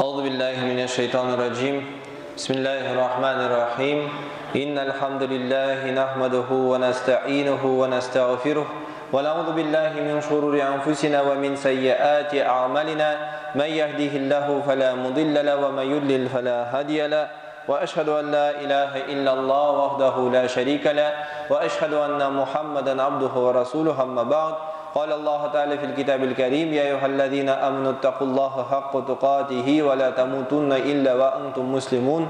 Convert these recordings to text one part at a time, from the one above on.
أعوذ بالله من الشيطان الرجيم بسم الله الرحمن الرحيم إن الحمد لله نحمده ونستعينه ونستغفره ونعوذ بالله من شرور أنفسنا ومن سيئات أعمالنا من يهده الله فلا مضل له ومن يضلل فلا هادي له وأشهد أن لا إله إلا الله وحده لا شريك له وأشهد أن محمدا عبده ورسوله أما بعد قال الله تعالى في الكتاب الكريم يا أيها الذين آمنوا اتقوا الله حق تقاته ولا تموتن إلا وأنتم مسلمون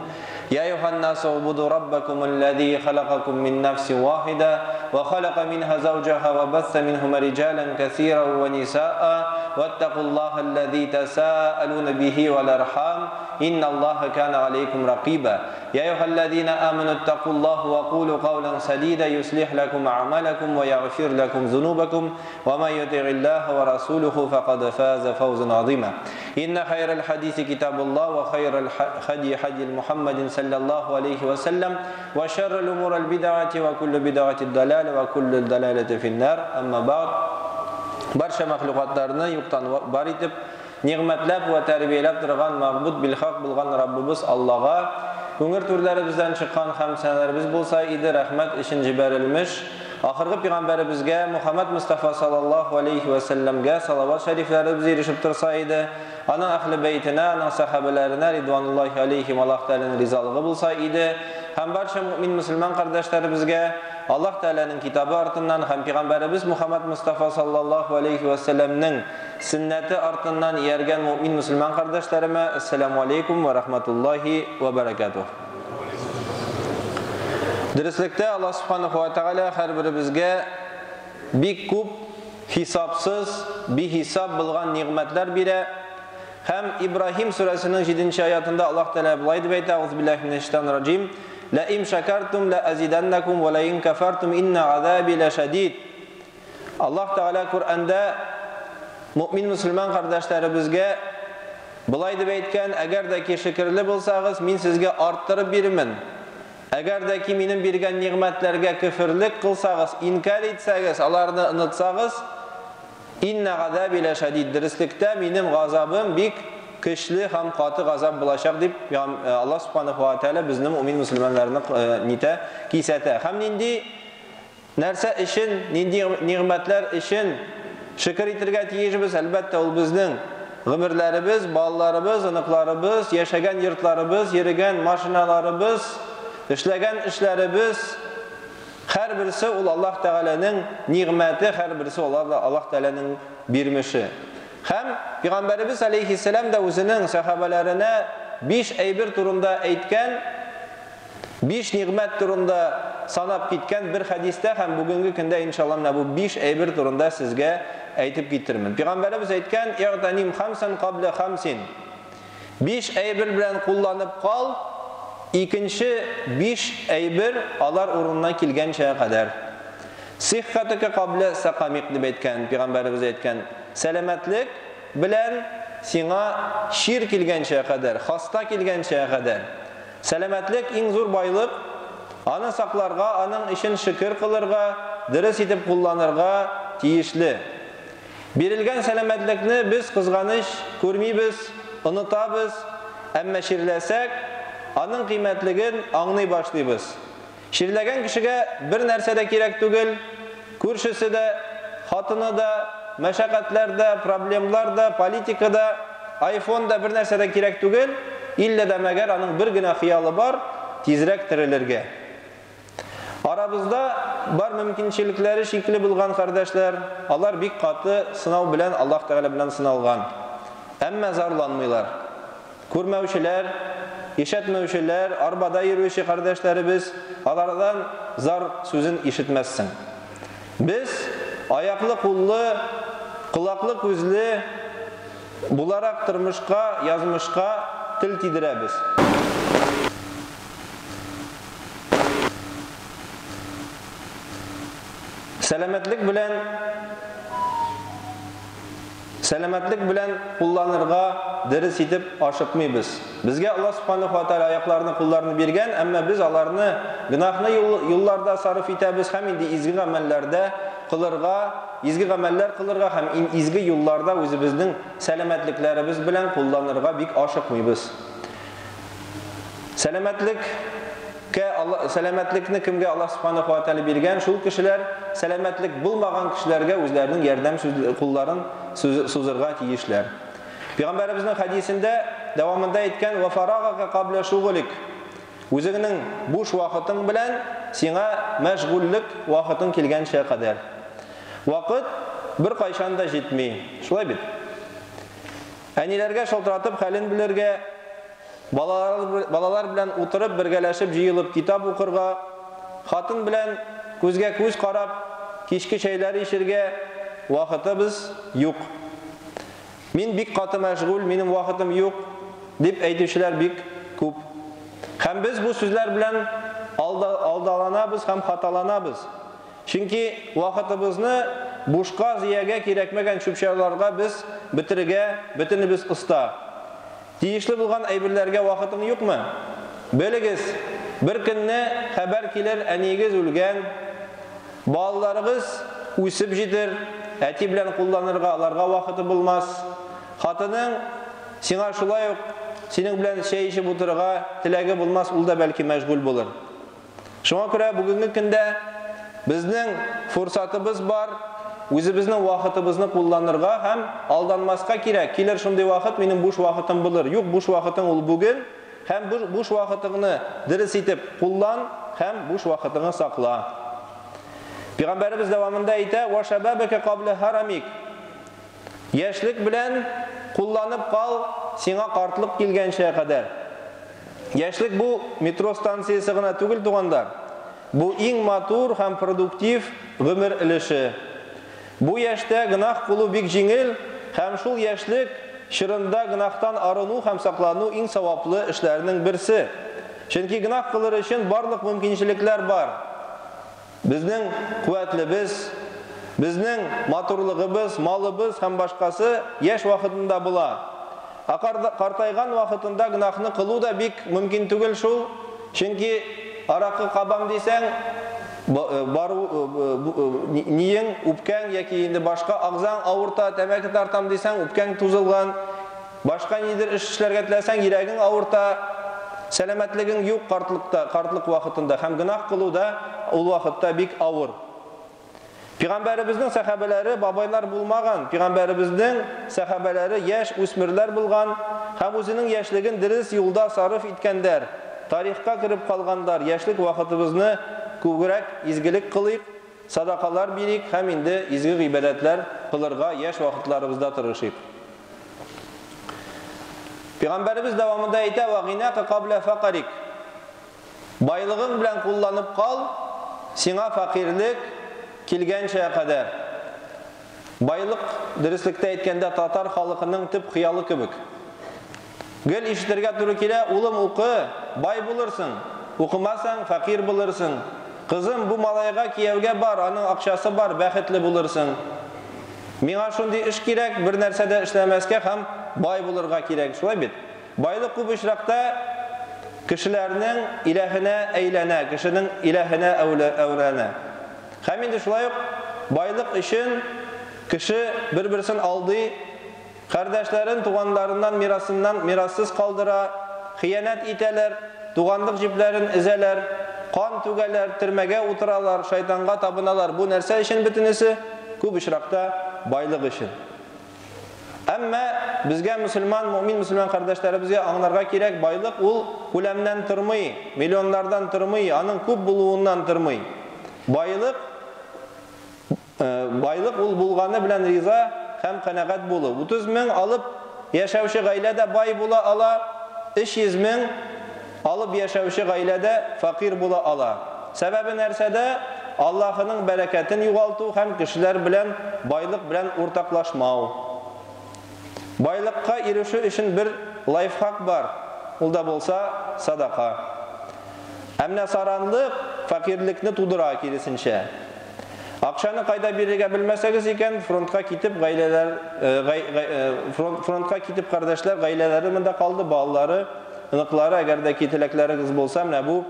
يا أيها الناس اعبدوا ربكم الذي خلقكم من نفس واحدة وخلق منها زوجها وبث منهما رجالا كثيرا ونساء واتقوا الله الذي تساءلون به والأرحام إن الله كان عليكم رقيبا يا أيها الذين آمنوا اتقوا الله وقولوا قولا سديدا يصلح لكم أعمالكم ويغفر لكم ذنوبكم ومن يطع الله ورسوله فقد فاز فوزا عظيما إن خير الحديث كتاب الله وخير الهدي هدي محمد صلى الله عليه وسلم وشر الأمور البدعة وكل بدعة الضلالة وكل الضلالة في النار أما بعد Барча мәхлукатларны юктан бар итеп, нигъмәтләп вә тәрбияләп торган мәгъбуд билхак булган Раббыбыз Аллага, күңел түрләребездән чыккан хәмд сәналәребез булса иде, рәхмәт өчен җибәрелмеш ахыргы пигамбәребезгә Мухаммад Мустафа саллаллаһу алейхи вә сәлләмгә салават шәрифләребез ирешеп торса иде, аның әхле бәйтенә, аның сәхабәләренә ридвануллаһи алейхим Аллаһ Тәгаләнең ризалыгы булса иде, һәм барча мөэмин мөселман кардәшләребезгә Аллаһ Тәгаләнең китабы артыннан һәм пигамбәребез Мухаммад Мустафа саллаллаһу алейхи вә сәлләмнең сөннәте артыннан ияргән мөэмин мөселман кардәшләремә Әссәламү алейкум вә рахматуллаһи вә бәрәкәтүһ. Дөреслектә Аллаһ Субханаһу вә Тәгалә һәрберебезгә бик күп хисапсыз, бихисап булган нигъмәтләр бирә. Һәм Ибраһим сүрәсенең 7 аятында Аллаһ Тәгалә болай дип әйтә: Аузубиллаһи минәш-шайтанир раҗим. Ла им шакартум ла азиданнакум ва ла ин кафартум инна азаби ла шадид. Аллаһ Тәгалә Коръәндә мөэмин мөселман кардәшләребезгә болай дип әйткән: әгәр дә ки шөкерле булсагыз, мин сезгә арттырып бирмен. Әгәр дә ки минем биргән нигъмәтләргә көферлек кылсагыз, инкар итсәгез, аларны онытсагыз, инна газаби ла шадид. Дөреслектә минем газабым бик көчле һәм каты газап булачак дип Аллаһ Субханаһу ва Тааля безнең мөэмин мөселманнарны нитә, кисәтә. Һәм нинди нәрсә өчен, нинди нигъмәтләр өчен шөкер итәргә тиешбез? Әлбәттә, ул безнең гомерләребез, балаларыбыз, оныкларыбыз, яшәгән йортларыбыз, йөргән машиналарыбыз, эшләгән эшләребез, һәрберсе ул Аллаһ Тәгаләнең нигъмәте, һәрберсе ул Аллаһ Тәгаләнең бирмеше. Һәм Пәйгамбәребез алейхиссәлам да үзенең сәхабәләренә 5 әйбер турында әйткән, 5 нигъмәт турында санап киткән бер хәдистә һәм бүгенге көндә иншалла менә бу 5 әйбер турында сезгә әйтеп китермен. Пәйгамбәребез әйткән: "Игътаним хамсан кабла хамсин." 5 әйбер белән кулланып кал, икенче 5 әйбер алар урынына килгәнчә кадәр. Сиххатыка кабла сакамик дип әйткән, Пәйгамбәребез әйткән. Сәламәтлек белән сиңа чир килгәнчә кадәр, хаста килгәнчә кадәр. Сәламәтлек иң зур байлык, аны сакларга, аның өчен шөкер кылырга, дөрес итеп кулланырга тиешле. Бирелгән сәламәтлекне без кызганыч күрмибез, онытабыз, әмма чирләсәк, аның кыйммәтлеген аңлый башлыйбыз. Чирләгән кешегә бер нәрсә дә кирәк түгел, күршесе дә, хатыны да, мәшәкатьләр дә, проблемлар да, политика да, айфон да бер нәрсә дә кирәк түгел, иллә дә мәгәр аның бер генә хыялы бар, тизрәк терелергә. Арабызда бар мөмкинчелекләре шикле булган кардәшләр, алар бик каты сынау белән Аллаһ Тәгалә белән сыналган. Әмма зарланмыйлар. Күрмәүчеләр, ишетмәүчеләр, арбада йөрүче кардәшләребез, алардан зар сүзен ишетмәссең. Без аяклы, куллы, колаклы, күзле буларак тормышка, язмышка тел тидерәбез. Сәламәтлек белән Сәламәтлек белән кулланырга дөрес итеп ашыкмыйбыз. Безгә Аллаһ Субханаһу ва Тааля аякларны, кулларны биргән, әмма без аларны гөнаһлы юлларда сарыф итәбез һәм инде изге гамәлләрдә кылырга, изге гамәлләр кылырга һәм изге юлларда үзебезнең сәламәтлекләребез белән кулланырга бик ашыкмыйбыз. Сәламәтлеккә сәламәтлекне кемгә Аллаһ субханаһу ва тааля биргән, шул кешеләр сәламәтлек булмаган кешеләргә үзләренең ярдәм кулларын сузырга тиешләр. Пәйгамбәребезнең хәдисендә дәвамында әйткән: "Ва фарагaka кабла шугулик" Үзеңнең буш вакытың белән сиңа мәшгульлек вакытың килгәнчә кадәр. Вакыт бер кайчан да җитми. Шулай бит? Әниләргә шалтыратып хәлен белергә, балалар белән утырып бергәләшеп җыелып китап укырга, хатын белән күзгә күз карап кичке чәйләр эчергә вакытыбыз юк. Мин бик каты мәшгуль, минем вакытым юк, дип әйтүчеләр бик күп. Һәм без бу сүзләр белән алдаланабыз һәм хаталанабыз. Чөнки вакытыбызны бушка зиягә кирәкмәгән чүп-чарларга без бетерергә бөтенебез оста. Тиешле булган әйберләргә вакытың юкмы? Белегез, бер көнне хәбәр килер, әниегез үлгән, балаларыгыз үсеп җитер, әти белән кулланырга аларга вакыты булмас. Хатының сиңа шулай ук синең белән чәй эчеп утырырга теләге булмас, ул да бәлки мәшгуль булыр. Шуңа күрә бүгенге көндә безнең фурсатыбыз бар, үзебезнең вакытыбызны кулланырга һәм алданмаска кирәк. Килер шундый вакыт, минем буш вакытым булыр. Юк, буш вакытың ул бүген, һәм буш вакытыңны дөрес итеп куллан һәм буш вакытыңны сакла. Пәйгамбәребез дәвамында әйтә: "Ва шабабака кабла харамик." Яшьлек белән кулланып кал, сиңа картлык килгәнчә кадәр. Яшьлек бу метро станциясе гына түгел, тугандар. Бу иң матур һәм продуктив гомер өлеше. Бу яшьтә гөнаһ кылу бик җиңел, һәм шул яшьлек чорында гөнаһтан арыну һәм саклану иң саваплы эшләрнең берсе. Чөнки гөнаһ кылыр өчен барлык мөмкинчелекләр бар. Безнең куәтлебез, безнең матурлыгыбыз, малыбыз һәм башкасы яшь вакытында була. Ә картайган вакытында гөнаһны кылу да бик мөмкин түгел шул, чөнки аракы кабам дисәң, бару ниең, үпкәң яки инде башка агзаң авырта, тәмәке тартам дисәң, үпкәң тузылган, башка нидер эш эшләргә теләсәң, йөрәгең авырта, сәламәтлегең юк картлыкта, картлык вакытында һәм гөнаһ кылу да ул вакытта бик авыр. Пәйгамбәребезнең сәхабәләре бабайлар булмаган, пәйгамбәребезнең сәхабәләре яшь үсмерләр булган һәм үзенең яшьлеген дөрес юлда сарыф иткәндәр, тарихка кереп калгандар. Яшьлек вакытыбызны күбрәк изгелек кылыйк, садакалар бирик һәм инде изге гыйбадәтләр кылырга яшь вакытларыбызда тырышыйк. Пәйгамбәребез дәвамында әйтә: "Ва гинака кабла факарик." Байлыгың белән кулланып кал, сиңа фәкыйрьлек килгәнчә кадәр. Байлык, дөреслектә әйткәндә, татар халкының төп хыялы кебек. Гел ишетергә туры килә: "Улым, укы, бай булырсың, укымасаң, фәкыйрь булырсың. Кызым, бу малайга кияүгә бар, аның акчасы бар, бәхетле булырсың." Миңа шундый эш кирәк, бер нәрсә дә эшләмәскә һәм бай булырга кирәк. Шулай бит? Байлык күп очракта кешеләрнең иләһенә әйләнә, кешенең иләһенә әверелә. Һәм инде шулай ук байлык өчен кеше бер-берсен алдый, кардәшләрен туганнарыннан мирасыннан мирассыз калдыра, хыянәт итәләр, туганлык җепләрен өзәләр, кан түгәләр, төрмәгә утыралар, шайтанга табыналар. Бу нәрсә өчен бөтенесе? Күп очракта байлык өчен. Әмма безгә мөселман, мөмин мөселман кардәшләребезгә аңларга кирәк, байлык ул күләмнән тормый, миллионнардан тормый, аның күп булуыннан тормый. Байлык байлык ул булганы белән риза һәм канәгать булу. 30 мең алып яшәүче гаилә дә бай була ала, 300 мең алып яшәүче гаилә дә фәкыйрь була ала. Сәбәбе нәрсәдә? Аллаһының бәрәкәтен югалту һәм кешеләр белән байлык белән уртаклашмау. Байлыкка ирешү өчен бер лайфхак бар, ул да булса садака. Ә менә саранлык фәкыйрьлекне тудыра, киресенчә. Акчаны кайда бирергә белмәсәгез икән, фронтка китеп гаиләләр, фронтка китеп кардәшләр гаиләләре монда калды, балалары, оныклары, әгәр дә ки теләкләрегез булса, менә бу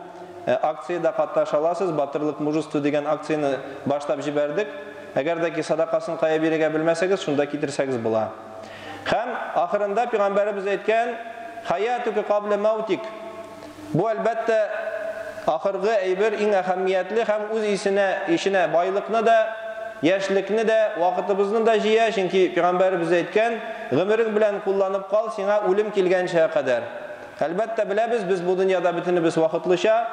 акциядә катнаша аласыз. Батырлык мужество дигән акцияне башлап җибәрдек. Әгәр дә ки садакасын кая бирергә белмәсәгез, шунда китерсәгез була. Һәм ахырында пәйгамбәребез әйткән: "Хаятука кабла маутик". Бу, әлбәттә, ахыргы әйбер, иң әһәмиятле һәм үз исенә, ишенә байлыкны да, яшьлекне дә, вакытыбызны да җыя, чөнки пәйгамбәребез әйткән: "Гомерең белән кулланып кал, сиңа үлем килгәнчә кадәр". Әлбәттә, беләбез, без бу дөньяда бөтенебез вакытлыча,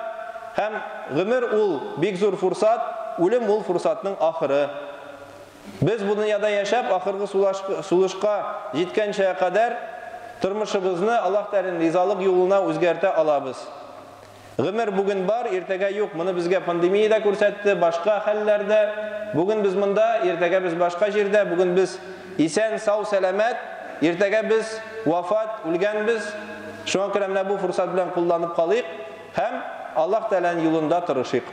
һәм гомер ул бик зур фурсат, үлем ул фурсатның ахыры. Без бу дөньяда яшәп, ахыргы сулышка җиткәнчә кадәр тормышыбызны Аллаһ Тәгаләнең ризалык юлына үзгәртә алабыз. Гомер бүген бар, иртәгә юк. Моны безгә пандемия дә күрсәтте, башка хәлләр дә. Бүген без монда, иртәгә без башка җирдә, бүген без исән, сау, сәламәт, иртәгә без вафат, үлгәнбез. Шуңа күрә менә бу фурсат белән кулланып калыйк һәм Аллаһ Тәгаләнең юлында тырышыйк.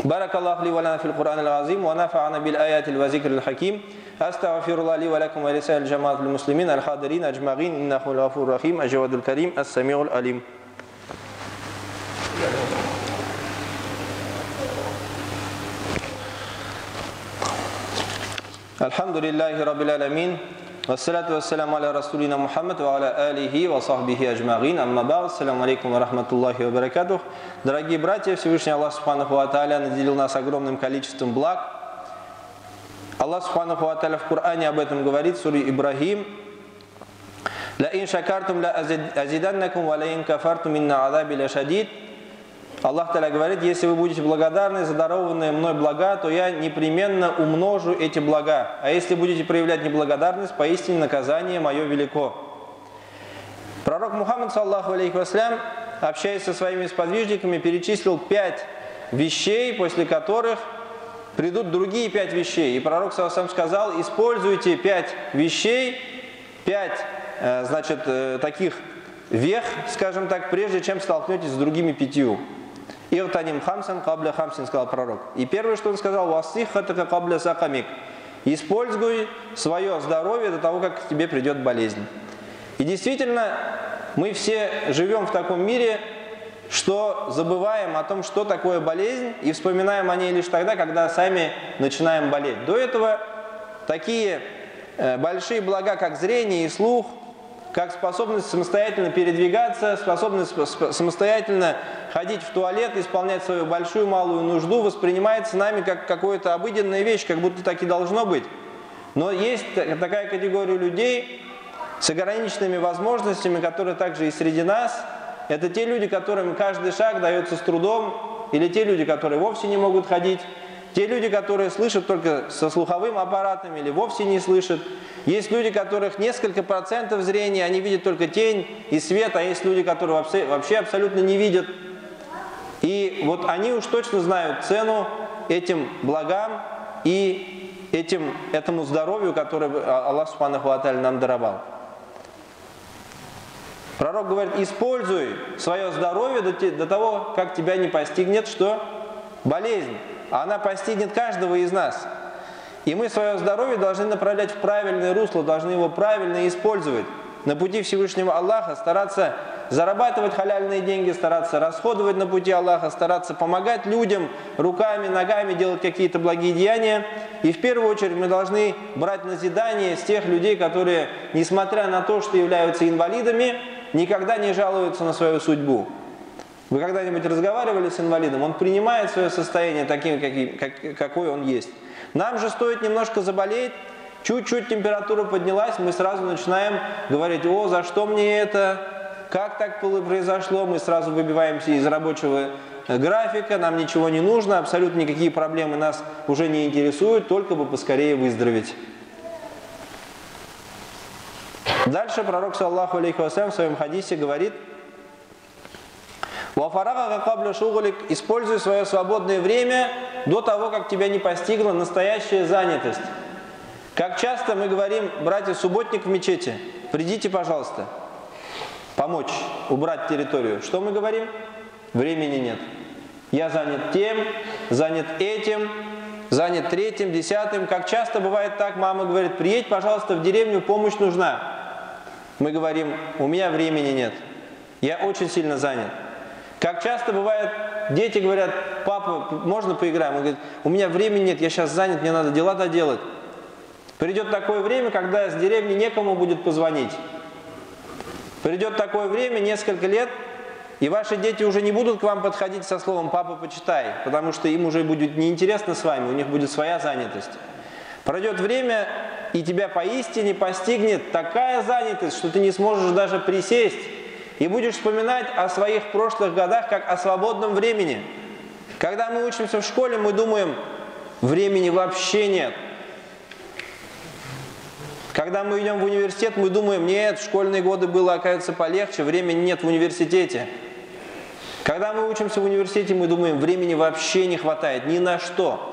Баракаллаху ли ва лана фил Кур'анил азим ва нафа'ана бил аятил ва зикрил хаким. Астагфируллах ли ва лакум ва лисаил джамаатил муслимин аль хадирин аджмагин иннаху гафур рахим аджавадул карим ас-самиул алим. Альхамдулиллахи раббил аламин. Вассалату вассаламу аля расулина Мухаммад ва аля алихи ва сахбихи аджмагин. Амма бa'д. Ассаламу алейкум ва рахматуллахи ва баракатух. Дорогие братья, Всевышний Аллах субханаху ва тааля наделил нас огромным количеством благ. Аллах субханаху ва тааля в Коране об этом говорит, в суре Ибрахим. Ла ин шакартум ла азиданнакум ва ла ин кафартум инна азаби ла шадид. Аллах Тааля говорит, если вы будете благодарны за дарованные мной блага, то я непременно умножу эти блага. А если будете проявлять неблагодарность, поистине наказание мое велико. Пророк Мухаммад, саллаллаху алейхи вассалям, общаясь со своими сподвижниками, перечислил 5 вещей, после которых придут другие 5 вещей. И пророк сам сказал, используйте 5 вещей, 5, значит, таких вех, скажем так, прежде чем столкнетесь с другими 5. «Иртаним хамсан кабля хамсин», сказал пророк. И первое, что он сказал, «Васихатака кабля сакамик». Используй свое здоровье до того, как к тебе придет болезнь. И действительно, мы все живем в таком мире, что забываем о том, что такое болезнь, и вспоминаем о ней лишь тогда, когда сами начинаем болеть. До этого такие большие блага, как зрение и слух, как способность самостоятельно передвигаться, способность самостоятельно ходить в туалет, исполнять свою большую, малую нужду, воспринимается нами как какая-то обыденная вещь, как будто так и должно быть. Но есть такая категория людей с ограниченными возможностями, которые также и среди нас. Это те люди, которым каждый шаг дается с трудом, или те люди, которые вовсе не могут ходить, те люди, которые слышат только со слуховым аппаратом или вовсе не слышат. Есть люди, которых несколько процентов зрения, они видят только тень и свет, а есть люди, которые вообще абсолютно не видят. И вот они уж точно знают цену этим благам и этому здоровью, которое Аллах субханаху ва тааля нам даровал. Пророк говорит, используй свое здоровье до того, как тебя не постигнет, что? Болезнь. Она постигнет каждого из нас. И мы свое здоровье должны направлять в правильное русло, должны его правильно использовать. На пути Всевышнего Аллаха стараться зарабатывать халяльные деньги, стараться расходовать на пути Аллаха, стараться помогать людям руками, ногами, делать какие-то благие деяния. И в первую очередь мы должны брать назидание с тех людей, которые, несмотря на то, что являются инвалидами, никогда не жалуются на свою судьбу. Вы когда-нибудь разговаривали с инвалидом? Он принимает свое состояние таким, какой он есть. Нам же стоит немножко заболеть, чуть-чуть температура поднялась, мы сразу начинаем говорить: о, за что мне это, как так произошло, мы сразу выбиваемся из рабочего графика, нам ничего не нужно, абсолютно никакие проблемы нас уже не интересуют, только бы поскорее выздороветь. Дальше пророк, саллаллаху алейхи вассалям, в своем хадисе говорит: используй свое свободное время до того, как тебя не постигла настоящая занятость. Как часто мы говорим: братья, субботник в мечети, придите, пожалуйста, помочь убрать территорию. Что мы говорим? Времени нет. Я занят тем, занят этим, занят третьим, десятым. Как часто бывает так, мама говорит: приедь, пожалуйста, в деревню, помощь нужна. Мы говорим: у меня времени нет, я очень сильно занят. Как часто бывает, Дети говорят, папа, можно поиграем? Он говорит, у меня времени нет, я сейчас занят, мне надо дела доделать. Придет такое время, когда с деревни некому будет позвонить. Придет такое время, несколько лет, и ваши дети уже не будут к вам подходить со словом «папа, почитай», потому что им уже будет неинтересно с вами, у них будет своя занятость. Пройдет время, и тебя поистине постигнет такая занятость, что ты не сможешь даже присесть, и будешь вспоминать о своих прошлых годах, как о свободном времени. Когда мы учимся в школе, мы думаем, времени вообще нет. Когда мы идем в университет, мы думаем, нет, в школьные годы было, оказывается, полегче, времени нет в университете. Когда мы учимся в университете, мы думаем, времени вообще не хватает, ни на что.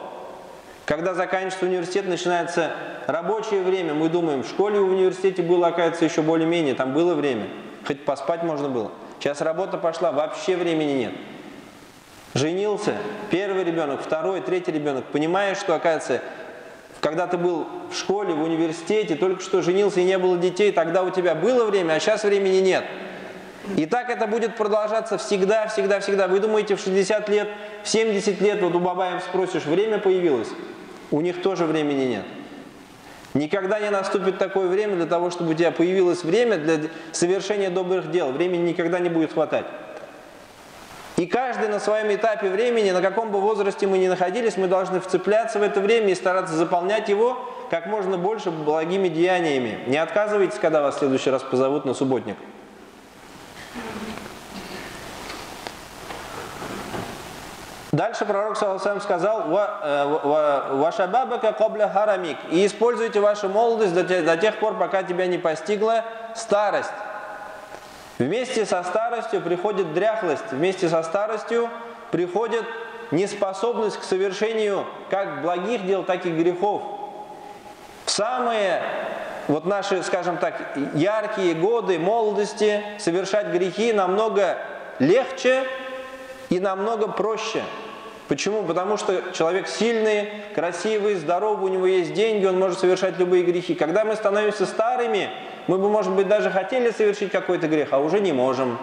Когда заканчивается университет, начинается рабочее время, мы думаем, в школе и в университете было, оказывается, еще более-менее, там было время, хоть поспать можно было. Сейчас работа пошла, вообще времени нет. Женился, первый ребенок, второй, третий ребенок, понимаешь, что, оказывается, когда ты был в школе, в университете, только что женился и не было детей, тогда у тебя было время, а сейчас времени нет. И так это будет продолжаться всегда, всегда, всегда. Вы думаете, в 60 лет, в 70 лет, вот у бабаев спросишь, время появилось? У них тоже времени нет. Никогда не наступит такое время для того, чтобы у тебя появилось время для совершения добрых дел. Времени никогда не будет хватать. И каждый на своем этапе времени, на каком бы возрасте мы ни находились, мы должны вцепляться в это время и стараться заполнять его как можно больше благими деяниями. Не отказывайтесь, когда вас в следующий раз позовут на субботник. Дальше пророк саллаллаху сказал: «Вашабабака кабля харамик» и используйте вашу молодость до тех пор, пока тебя не постигла старость. Вместе со старостью приходит дряхлость, вместе со старостью приходит неспособность к совершению как благих дел, так и грехов. В самые вот наши, скажем так, яркие годы молодости совершать грехи намного легче и намного проще. Почему? Потому что человек сильный, красивый, здоровый, у него есть деньги, он может совершать любые грехи. Когда мы становимся старыми, мы бы, может быть, даже хотели совершить какой-то грех, а уже не можем.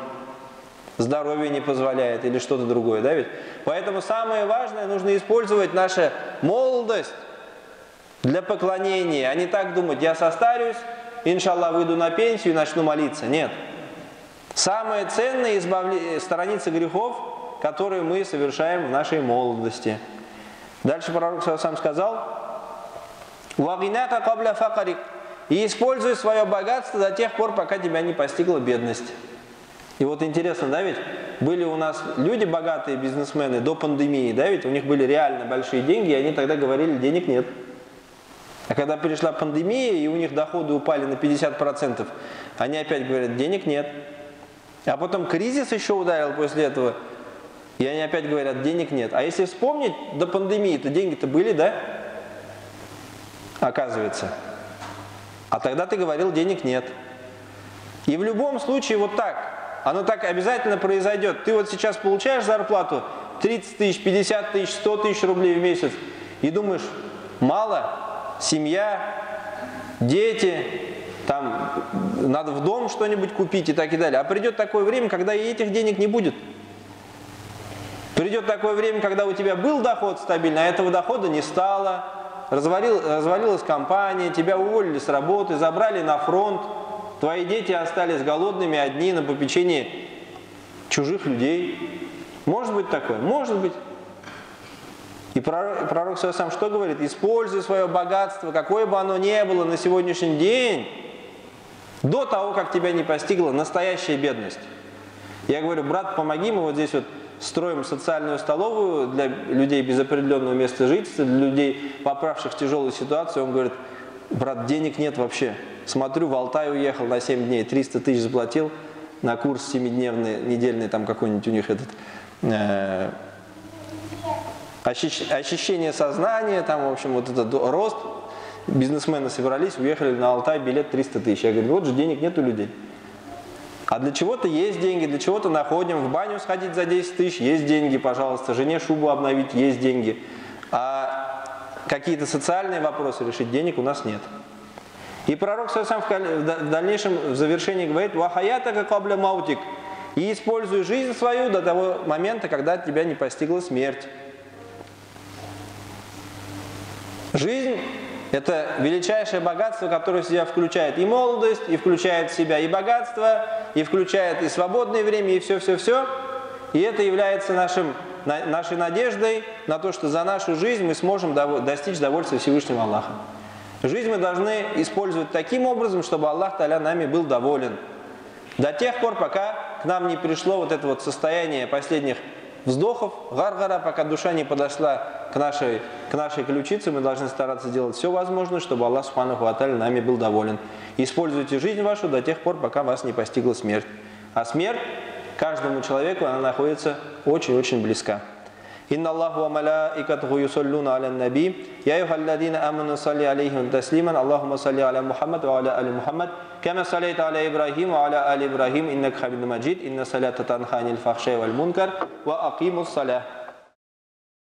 Здоровье не позволяет или что-то другое, да ведь? Поэтому самое важное, нужно использовать нашу молодость для поклонения, а не так думать, я состарюсь, иншаллах, выйду на пенсию и начну молиться. Нет. Самое ценное – сторониться грехов, которые мы совершаем в нашей молодости. Дальше пророк сам сказал: «Вагинака кабля факарик» и используй свое богатство до тех пор, пока тебя не постигла бедность. И вот интересно, да ведь, были у нас люди богатые, бизнесмены до пандемии, да ведь, у них были реально большие деньги, и они тогда говорили, денег нет. А когда пришла пандемия, и у них доходы упали на 50%, они опять говорят, денег нет. А потом кризис еще ударил после этого, и они опять говорят, денег нет. А если вспомнить, до пандемии-то деньги-то были, да? Оказывается. А тогда ты говорил, денег нет. И в любом случае вот так. Оно так обязательно произойдет. Ты вот сейчас получаешь зарплату 30 тысяч, 50 тысяч, 100 тысяч рублей в месяц. И думаешь, мало, семья, дети, там надо в дом что-нибудь купить и так и далее. А придет такое время, когда и этих денег не будет. Придет такое время, когда у тебя был доход стабильный, а этого дохода не стало. Развалилась компания, тебя уволили с работы, забрали на фронт. Твои дети остались голодными одни на попечении чужих людей. Может быть такое? Может быть. И пророк сам что говорит? Используй свое богатство, какое бы оно ни было на сегодняшний день, до того, как тебя не постигла настоящая бедность. Я говорю, брат, помоги, мы вот здесь вот строим социальную столовую для людей без определенного места жительства, для людей, попавших в тяжелую ситуацию. Он говорит, брат, денег нет вообще. Смотрю, в Алтай уехал на 7 дней, 300 тысяч заплатил на курс 7-дневный, недельный, там какой-нибудь у них этот, очищение сознания, там, в общем, вот этот рост. Бизнесмены собрались, уехали на Алтай, билет 300 тысяч. Я говорю, вот же денег нет у людей. А для чего-то есть деньги, для чего-то находим. В баню сходить за 10 тысяч, есть деньги, пожалуйста. Жене шубу обновить, есть деньги. А какие-то социальные вопросы решить, денег у нас нет. И пророк сам в дальнейшем, в завершении говорит: «Вахаятака кабля маутик» И используй жизнь свою до того момента, когда тебя не постигла смерть. Жизнь – это величайшее богатство, которое в себя включает и молодость, и включает в себя и богатство, и включает и свободное время, и все-все-все. И это является нашей надеждой на то, что за нашу жизнь мы сможем достичь довольства Всевышнего Аллаха. Жизнь мы должны использовать таким образом, чтобы Аллах Тааля нами был доволен. До тех пор, пока к нам не пришло вот это вот состояние последних вздохов, гаргара, пока душа не подошла к нашей ключице, мы должны стараться делать все возможное, чтобы Аллах субханаху ва тааля нами был доволен. Используйте жизнь вашу до тех пор, пока вас не постигла смерть. А смерть каждому человеку, она находится очень-очень близка. Инна Аллаху ва малаикатуху юсаллуна аля наби, я айюхаллазина аману салли алейхи таслиман, Аллахумма салли аля Мухаммад ва аля али Мухаммад, кама саллайта аля Ибрахим ва аля али Ибрахим, иннака хамидун маджид, инна салята танха анил фахшай валь мункар, ва акимус салях.